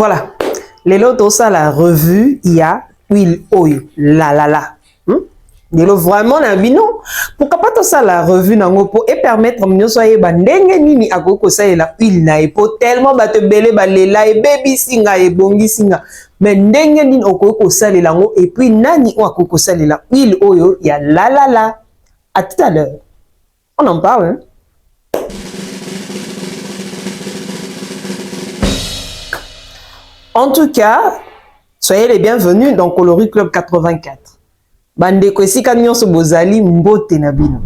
Voilà. Lelo tosala revue ya huile oyo la la la. Lelo vraiment na bino pourquoi pas tosala revue nango po e permettre nyonso ayeba ndenge nini akoki kosalela huile na ye po tellement bato ebele balela ebebisi nga ebongisi nga mais ndenge nini okoki kosalela yango et puis nani oyo akoki kosalela huile oyo ya la la la. À tout à l'heure. On en parle, hein? En tout cas, soyez les bienvenus dans Coloris Club 84. Bandeko esika nyonso bozali mbote na bino.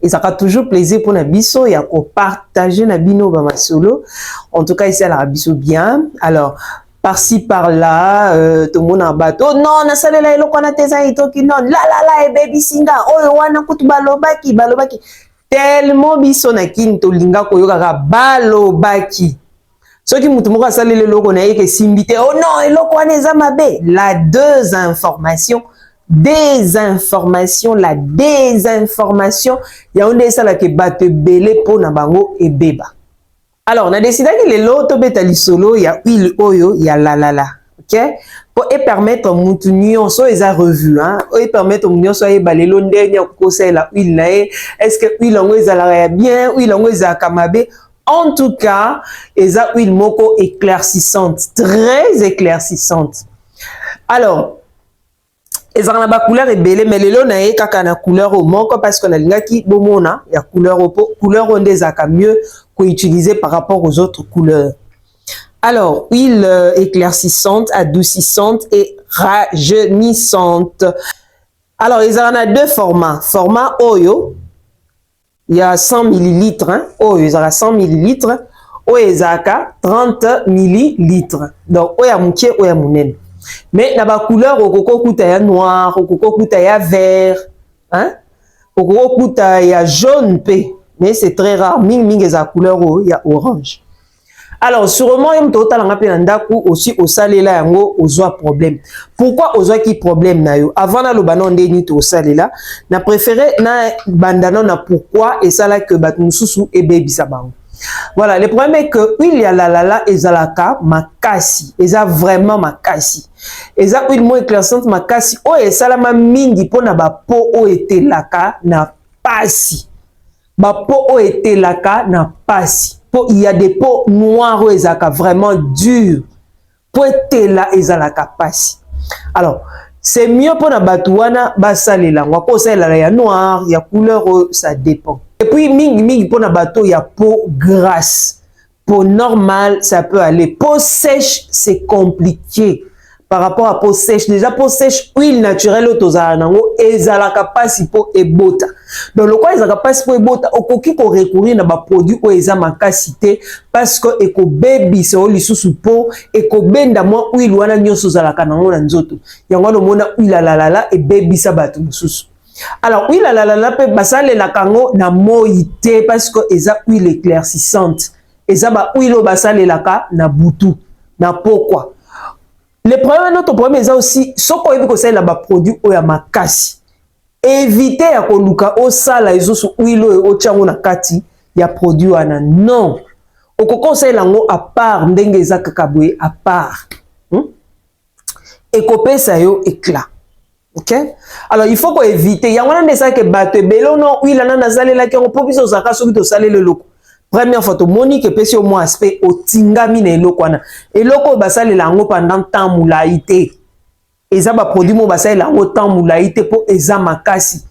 Ezalaka toujours plaisir mpona biso ya kopartage na bino bamasolo. En tout cas, esalaka biso bien. Alors, par-ci par-là, tomona bato, oh, non, nasalela eloko wana te eza etoki, non, la la la ebebisi nga, oyo wana kutu balobaki, balobaki. Tellement biso na kini tolinga koyokaka balobaki. Soki mutu moko asaleli eloko na ye ke esimbi te, oh non, eloko wana eza mabe. La deux informations, désinformation, la désinformation, yango nde esalaka bato ebele mpo na bango ebeba. Alors, na décidaki lelo tobeta lisolo ya huile oyo ya lalala, ok? Po e permettre mutu nyonso eza revue, hein? Oyo e permettre mutu nyonso ayeba lelo ndenge akoki kosalela huile na ye. Est-ce que huile yango ezalaka ya bien, huile yango ezalaka mabe? En tout cas, eza huile moko éclaircissante, très éclaircissante. Alors, ezalaka na ba couleur ebele, mais lelo na ye kaka na couleur oyo moko parce que nalingaki bomona ya couleur oyo po couleur oyo nde ezalaka mieux koutiliser par rapport aux autres couleurs. Alors, huile éclaircissante, adoucissante et rajeunissante. Alors, ezalaka na deux formats. Format oyo ya 100 millilitres, hein? Oyo ezalaka 100 millilitres, oyo ezalaka 30 millilitres. Donc, oyo ya moke, oyo ya monene. Mais na ba couleur okoki okuta ya noir, okoki okuta ya vert, hein? Okoki okuta ya jaune pe, mais c'est très rare. Mingi mingi ezala couleur oyo ya orange. Alors, sûrement yo moto otalanga mpe na ndako aussi osalela yango ozwa problème. Pourquoi ozwaki problème na yo? Avant naloba nao ndenge nini tosalela, na préféré na banda nao na pourquoi esalaki bato mosusu ebebisa bango. Voilà, le problème est que huile ya lalala ezalaka makasi, eza vraiment makasi. Eza huile moko éclaircissante makasi oyo esalama mingi mpona bapo oyo etelaka na pasi. Bapo oyo etelaka na pasi. Po il y a des peaux noires oyo ezalaka vraiment dur. Po etela ezalaka pasi. Alors, c'est mieux mpona bato wana basalela yango. Akosalela ya noir, ya couleur oyo, ça dépend. Et puis mingi mingi mpona bato ya peau grasse. Peau normale, ça peut aller. Peau sèche, c'est compliqué. Par rapport à peau sèche, déjà peau sèche, huile naturelle oyo tozala nango ezalaka pasi po ebota. Donc lokola ezalaka pasi po ebota, okoki ko recourir na ba produit oyo eza makasi te parce que ekobebisa yo lisusu po ekobenda mwa huile wana nyonso ozalaka nango na nzoto. Yango wana omona huile ya lalala ebebisa bato mosusu. Alors huile ya lalala pe basalelaka yango na moi te parce que eza huile éclaircissante. Eza ba huile oyo basalelaka na butu, na pokwa. Le problème, notre problème eza aussi soki oyebi kosalela ba produit oyo ya makasi, éviter ya koluka osala lisusu huile oyo otia yango na kati ya produit wana. Non, okoki kosalela yango à part ndenge eza kaka boye à part. Ekopesa yo éclat. Ok? Alors il faut ko éviter. Yango wana nde esalaka bato ebele no huile wana nasalelaki yango po biso ozalaka soki tosaleli eloko. Première fois tomoni ke epesi yo mwa aspect otingami na eloko wana. Eloko oyo basalela yango pendant temps molai te. Eza ba produit moko basalela yango temps molai te po eza makasi.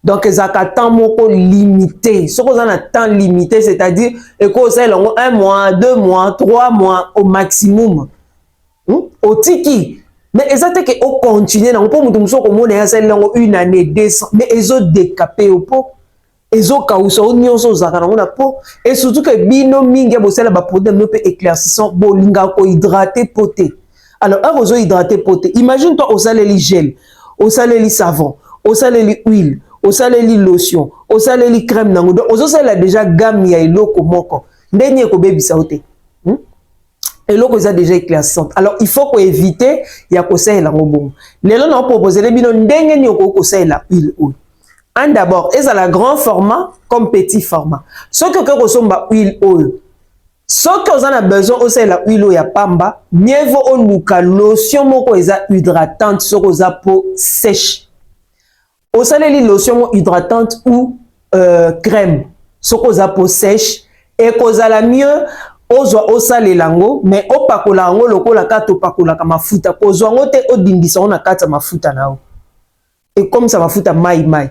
Donc ezalaka temps moko limité. Soki oza na temps limité, c'est-à-dire ekoki kosalela yango 1 mois, 2 mois, 3 mois au maximum. Otiki. Mais eza te ke ocontinue nango po moto mosusu okomona ye asaleli yango une année, 200, mais ezodekape yo po ezokausa oyo nyonso ozalaka nango na po. Et surtout que bino mingi ya bosala ba produit na bino mpe éclaircissant, bolingaka kohydrate po te. Alors heure ozohydrate po te, imagine toi osaleli gel, osaleli savon, osaleli huile, osaleli lotion, osaleli crème nango, donc ozosalela déjà gamme ya eloko moko, ndenge ekobebisa yo te. Eloko eza déjà éclaircissante. Alors il faut koéviter ya kosalela yango bongo. Lelo na oproposele bino ndenge nini okoki kosalela huile oyo. Un d'abord, ezala grand format comme petit format. Soki okoki kosomba huile oyo Soki oza na besoin osalela huile oyo ya pamba, mieux vaut oluka lotion moko eza hydratante. Soki oza peau sèche, osaleli lotion moko hydratante ou crème. Soki oza peau sèche, ekozala mieux ozwa osalela yango, mais opakola yango lokola kaka topakolaka mafuta. Kozwa yango te odindisa yango na kati ya mafuta na yo, ekomisa mafuta mai mai.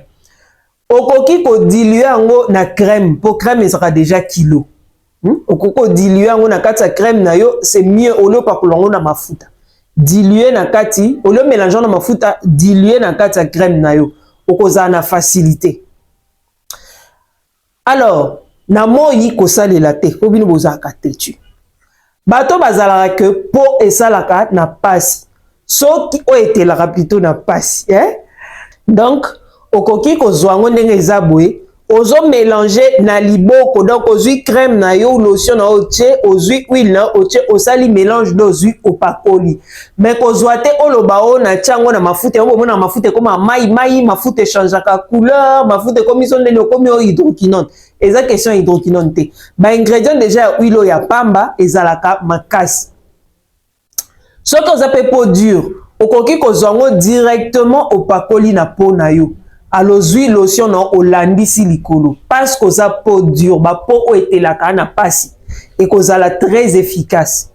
Okoki kodiluer yango na crème, mpo crème ezalaka déjà kilo. Okoki kodiluer yango na kati ya crème na yo, c'est mieux olie opakola yango na mafuta. Diluer na kati, olie mélange na mafuta, diluer na kati ya crème na yo, okozala na facilité. Alors na moi kosalela te, po bino bozalaka têtu. Bato bazalaka ke po esalaka na pasi, soki oyo etelaka plutôt na pasi, eh? Donc okoki kozwa yango ndenge eza boye, ozomélanger na liboko. Donc ozwi crème na yo, lotion na yo, otie, ozwi huile na yo, otie, osali mélange do, ozwi, opakoli. Mais kozwa te oloba oyo natia yango na mafuta yango. Bomona mafuta ekóma mai mai, mafuta echangeaka couleur, mafuta ekomi so ndeni, okomi oyo hydroquinone. Eza question ya hydroquinone te. Baingrédient déjà ya huile oyo ya pamba ezalaka makasi. Soki oza mpe peau dure, okoki kozwa yango directement, opakoli na peau na yo. Alozwi lotion na, olandisi likolo, parce que oza peau dure. Bapeau oyo etelaka na pasi, ekozala très efficace,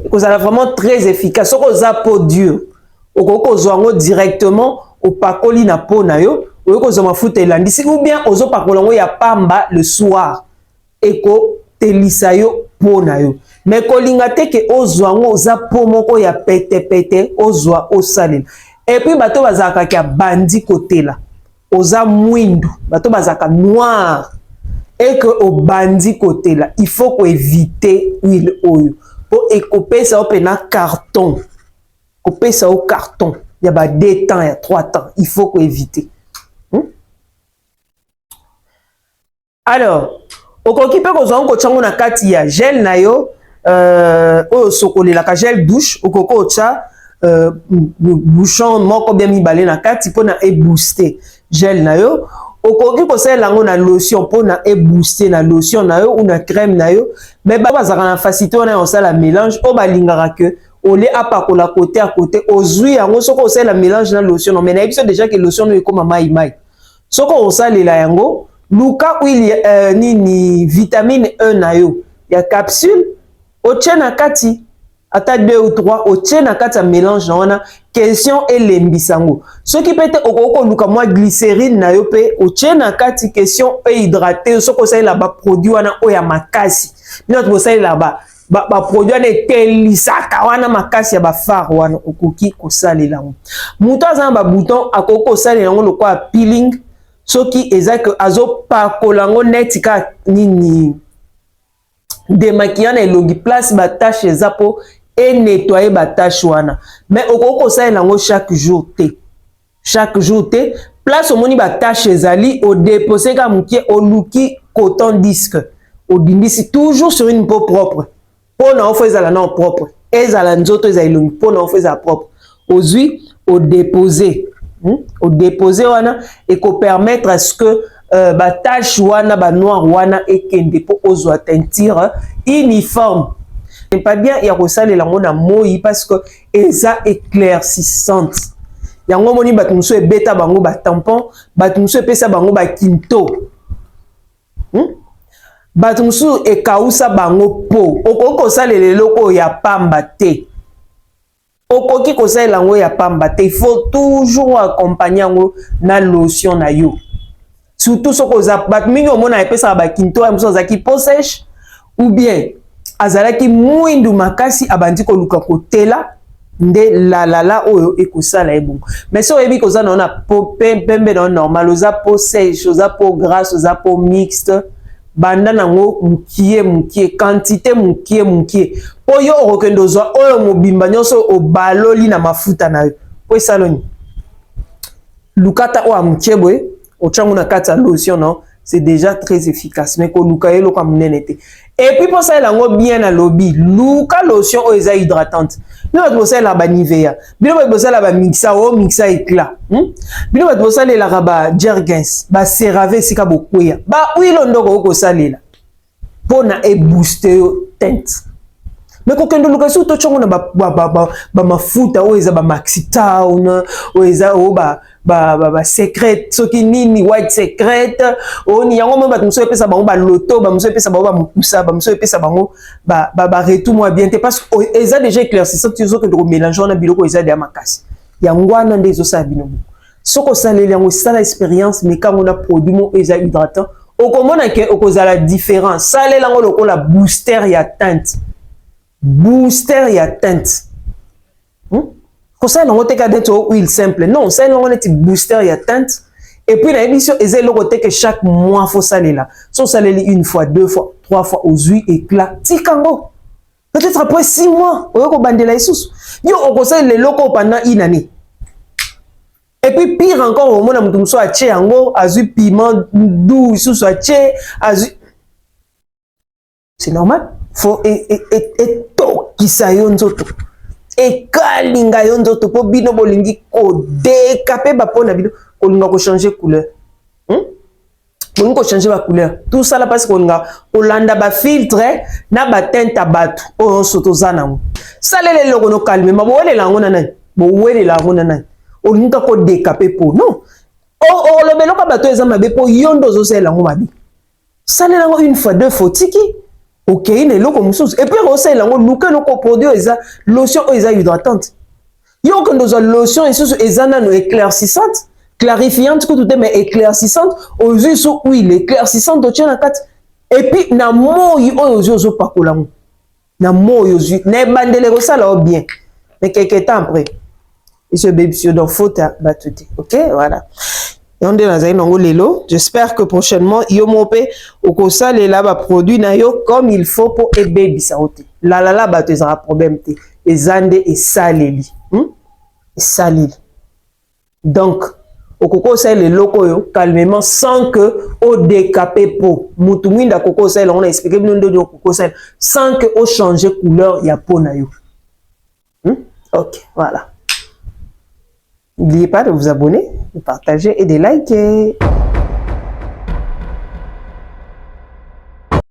Ekozala vraiment très efficace. Soki oza peau dure, okoki kozwa yango directement, opakoli na peau na yo, oyoki kozwa mafuta, elandisi, ou bien ozopakola yango ya pamba le soir, ekotelisa yo peau na yo. Mais kolinga te ke ozwa yango, oza peau moko ya petepete, ozwa osalela. Et puis bato bazalaka ya bandi kotela, oza mwindu, bato bazalaka noir et que obandi kotela, il faut koéviter huile oyo, mpo ekopesa yo mpena carton, kopesa yo carton ya ba 2 temps, ya 3 temps. Il faut koéviter, Alors okoki mpe kozwa ngo, kotia ngo na kati ya gel na yo oyo osokolelaka, gel douche. Okoki otya bouchon moko bien mibale na kati mpona ebooster gel na yo. Okoki kosalela yango na lotion mpona ebooster na lotion na yo ou na crème na yo. Mais bazalaka na facilité wana ya kosala mélange, oyo balingaka ke olie apakola côté à côté. Ozwi yango, soki osalela mélange na lotion, non, mais nayebi so déjà ke lotion oyo ekóma mai mai. Soki osalela yango, luka huile nini, vitamine E na yo ya capsule, otie na kati ata 2 ou 3, otie na kati ya mélange na wana, question elembisa yango. Soki mpe te, okoki koluka mwa glycérine na yo mpe otie na kati, question ehydrater. Soki osalela baproduit wana oyo ya makasi, bino bato bosalela baproduit wana etelisaka wana makasi ya bafard wana, okoki kosalela yango. Moto aza na babouton akoki kosalela yango lokola peeling. Soki eza ke azopakola yango neti kaka nini, démaquillant na elongi, place batache eza, mpo enettoyer batache wana. Mais okoki kosalela yango chaque jour te, chaque jour te. Place omoni batache ezali, odéposer kaka moke, oluki coton disque, odindisi, toujours sur une peau propre. Mpo na yo faut ezala nao propre, ezala nzoto, ezala elongi, mpo na yo faut ezala propre. Ozwi, odéposer, Odéposer wana, ekopermettre à ce que batache wana, banoir wana ekende, mpo ozwa teinture uniforme. Pas bien ya kosalela yango na moi, parce que eza éclaircissante. Yango omoni bato mosusu ebeta bango batampon, bato mosusu epesa bango bakinto, Bato mosusu ekausa bango. Po okoki kosalela eloko oyo ya pamba te, okoki kosalela yango ya pamba te. Il faut toujours accompagner yango na lotion na yo, surtout soki oza bato mingi omona epesaka bakinto ya mosusu, azalaki peau sèche ou bien azalaki mwindu makasi, abandi koluka kotela nde lalala oyo ekosala ye bongo. Mais soki oyebi koza na yo na peau pembe na yo normal, oza peau sèche, oza peau grasse, oza peau mixte, banda nango mokie mokie, quantité mokie mokie, mpo yo okokende ozwa oyo mobimba nyonso, obaloli na mafuta na yo, mpo esaloni. Lukata oyo ya mokie boye, otyango na kati ya lotion, non, c'est déjà très efficace. Mais koluka ye eloko ya monene te. Et puis mpo osalela yango bien, nalobi luka lotion oyo eza hydratante. Bino bato bosalelaka baNivea, bino bato bosalelaka baMixa, oyo Mixa Éclat, Bino bato bosalelaka baJergens, baCeraVe, esika bokweya bahuile ndoko okosalela. mpo na ebooste yo teinte. Me kokende oluka soki totya yango na bamafuta oyo eza bamaxi town, oyo eza oyo basecret, soki nini, white secret oni yango moi. Bato mosusu epesa bango baloto, bamosusu epesa bango bamokusa, bamosusu epesa bango baretour mwa bien te, parce que eza déjà éclaircissant. Ozokende komélange wana biloko eza deya makasi. Yango wana nde ezosala bino bongo. Soki osaleli yango, esala expérience, mekango na produit moko eza hydratant, okomona ke okozala différent. Salela yango lokola booster ya teinte, booster ya teinte. Kosala yango te ka neti o huile simple, non. Osalela yango neti booster ya teinte. Et puis nayebi so eza eloko te ke chaque mois faut salela. So osaleli une fois, deux fois, trois fois, ozwi éclat, tika yango. Peut-être après 6 mois oyo kobandela lisusu. Yo okosalela eloko pendant une année. Et puis pire encore, omona moto mosusu atie yango, azwi piment doux lisusu atie, azwi. C'est normal, faut etokisa yo nzoto, ekalinga yo nzoto, mpo bino bolingi kodeka mpe bapo na bino kolinga kochange couleur, Bolingi kochange bacouleur, tosala mpasi kolinga kolanda bafiltre na bateinte ya bato oyo nyonso toza nango. Salela eloko no calmement. Bowelela yango na nani? Bowelela yango na nani? Olingi kaka kodeka mpe po non oloba eloko ya bato eza mabe, mpo yo nde ozosalela yango mabe. Salela yango une fois, deux fois, otiki, okei na eloko mosusu. Et puis osalela yango, luka eloko, produit oyo eza lotion oyo eza hydratante. Yo okende ozwa lotion lisusu eza nano éclaircissante, clarifiante kutu te, mais éclaircissante. Ozwi so huile éclaircissante, otie na kati. Et puis na moi oyo ozwi, ozopakola yango na moi ozwi na ebandeli, ekosala yo bien, mais quelque temps après eso ebebisi yo. Donc faute ya bato te. Ok, voilà, yango nde nazali nango lelo. J'espère que prochainement yo moko mpe okosalela baproduit na yo comme il faut, mpo ebebisa yo te. Lalala bato ezalaka problème te, eza nde esaleli, Esaleli. Donc okoki osalela eloko oyo calmement sans que odécape peau. Mutu mwinda akoki osalela yango. Na explique bino ndenge okoki osalela sans que ochange couleur ya peau na yo, Ok, voilà. N'oubliez pas de vous abonner, de partager et de liker.